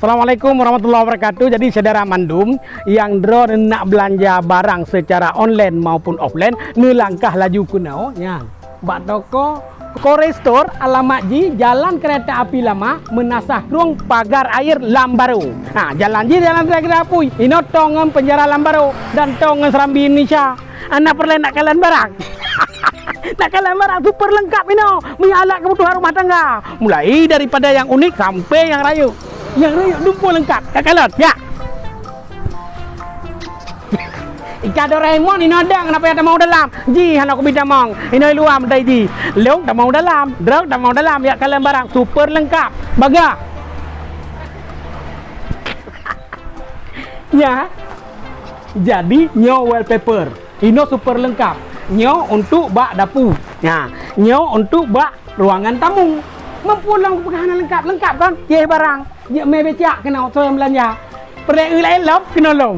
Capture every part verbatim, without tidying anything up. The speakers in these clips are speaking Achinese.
Assalamualaikum warahmatullahi wabarakatuh. Jadi, syedara mandum nyang droeneuh nak beulanja barang secara online maupun offline, neulangkah laju keunoe nyan bak toko Kori Store, alamat jih Jalan Kereta Api Lama, Meunasah Krueng, Pagar Air, Lambaro. Ha, jalan jih jalan Kereta Api. Inoe tong ngon peunjara Lambaro dan tong ngon Serambi Indonesia. Hana peureulée nak kalon barang. Nak kalon barang super leungkap inoe. Meunyoe alat keubutuhan rumah tangga. Mulai daripada nyang unik sampai nyang rayeuk. Nyang rayeuk dumpeue leungkap. Nak kalon? Ya. Ikan Doraemon inoe dang, kenapa nyang tamong dalam? Ji hana kubi tamong. Inoe luwa meutai ji. Lôn tamong dalam. Droe tamong dalam. Ya kalon barang super leungkap. Bagah. Ya. Jadi nyoe wallpaper. Inoe super leungkap. Nyoe untuk bak dapu. Nah, nyoe untuk bak ruangan tamu. Meupulong peugah hana leungkap, leungkap kan? Yeh barang. Jeuet mé becak keunoe soe nyang beulanja. Peureulée eu laén lom keunoe lom.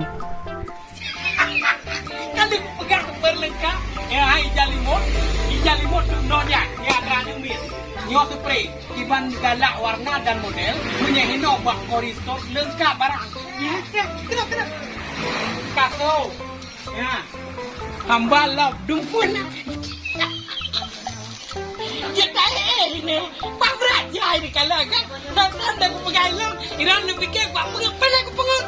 Kali peugah super leungkap, ya hai ija limot, ija limot tu noe nyan, ya rang umin. Nyoe spray, kiban galak warna dan model, meunyoe hinoe bak Kori Store leungkap barang. Ya, ya, keunoe, keunoe. Kaso, ya. Hamba lom dumpeue na. Ya, tak eh, ini. Pak berat ya ini kalau kan. Kan dah peugah lom, Iran nak fikir, Pak, peungeut, peungeut, peungeut.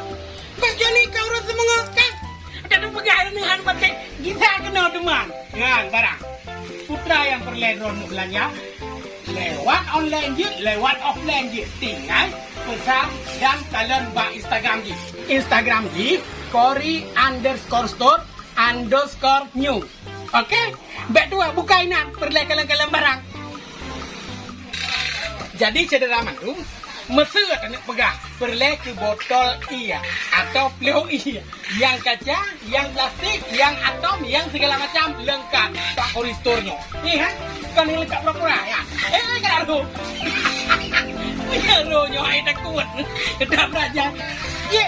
Bang Joni kau urus semangat kan? Ada tu peugah ini han batik. Kita kena teman. Nyan barang. Putra nyang peureulée droeneuh beulanja. Lewat online jeuet, lewat offline jeuet. Tinggai peusan dan kalon bak Instagram jih. Instagram jih, kori underscore store underscore new. Oke? Bék tuwoe bukai nan, peureulée kalon-kalon barang. Jadi, syedara mandum, meuseu taneuk peugah, peureulée keu botol ie atau ploh ie. Nyang kaca, nyang plastik, nyang atom, nyang segala macam leungkap bak Kori Store nyoe. Ih, ha? Kon leungkap pura-pura, ya? Eh, kada roh. Kada roh nyoe, ai takot. Keudap raja. Ye,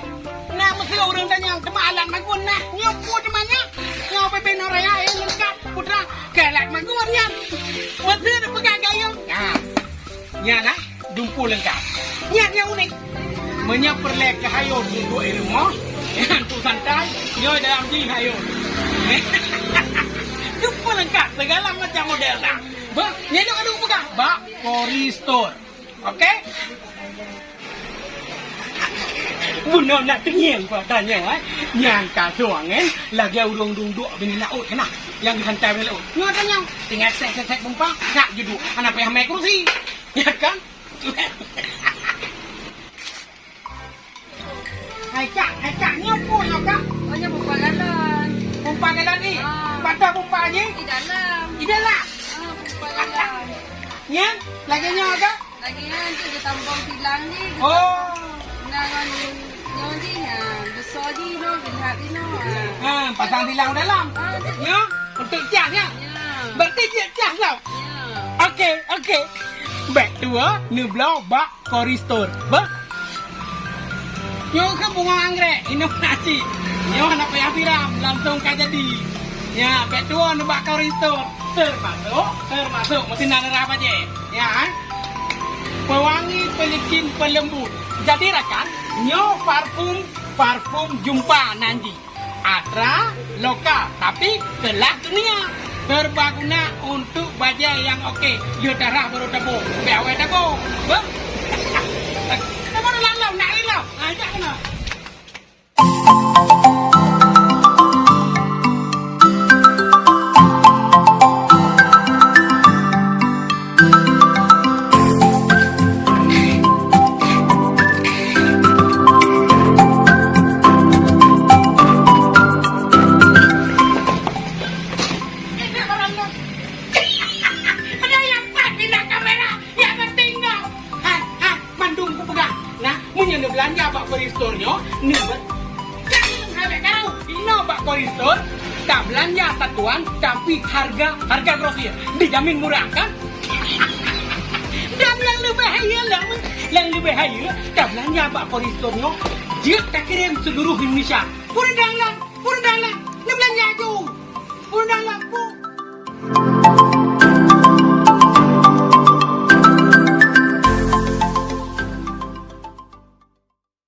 na meuseu ureueng tanyong, teuma alat magun nah. Nyoe peue teuma nyan? Nyoe P P Nuraya, eh, leungkap, putra. Keu alat magun nyan. Meuseu tapeugah gayong. Nah. Nyan, ha? Dumpeue leungkap. Nyan nyang unik. Meunyoe peureulée keu hayeu duek di rumoh, nyan tu santai, nyoe dalam jih hayeu. Dumpeue leungkap, segala macam model na. Bah, nyan lôn aneuk peugah, bak Kori Store. Oke? Bunoe na teungieng kuat tanyoe, eh. Nyang ka suang, eh, lagée ureueng duek-duek bini laôt keunan. Nyang geusantai bini laôt. Nyoe tanyoe, tinggai sek-sek bumpa, nak jeuet duek, hana payah mé kurusi. Ya kan? Hai Kak, hai Kak, nyoe peue nyoe Kak? Oh, nyoe bumpa galon. Bumpa galon ni? Ah. Patah bumpa jih? Di dalam. Di dalam? Ah, bumpa galon. Nyan, lagée nyoe Kak? Lagée nyan tu dia tambong tilang ni. Oh. Nah, ngon nyoe jih, ha, besar jih, no, lihat jih, no, ha. Ha, pasang tilang dalam. Ah, tu. Nyoe, untuk cas, ya? Ya. Berarti dia cas lah. Ya. Oke, oke. Bék tuwoe, neubloe bak Kori Store. Bah. Nyoe keuh bunga anggrek, inoe na cit. Nyoe hana payah siram, langsung ka jadi. Ya, bék tuwoe nibak Kori Store. Teumasok, teumasok meusinan rah bajée. Ya, eh. Pewangi, pelicin, pelembut. Jadi rakan, nyoe parfum, parfum jumpa nan jih. Atra lokal, tapi kelas dunia. Serbaguna untuk bajée nyang oke. Lheueh tarah baru tabông. Bék awai tabông. Beuh. Tabông lam lom, nak lom. Ha, jak keunoe. Ada yang buat pindah kamera, yang penting dong. Hai, hai, mandum kupeugah. Nah, meunyoe neubeulanja bak Kori Store nyoe, neubeuet. Jangan habéh karau. Inoe bak Kori Store, tabeulanja satuan, tapi harga, harga grosir. Dijamin murah, kan? Dan nyang leubeh hayeue lom, nyang leubeh hayeue, tabeulanja bak Kori Store nyoe, jeuet takirém seuluruh Indonesia. Peue dang lom, peue dang lom, neubeulanja ju. Peue dang lom, peue.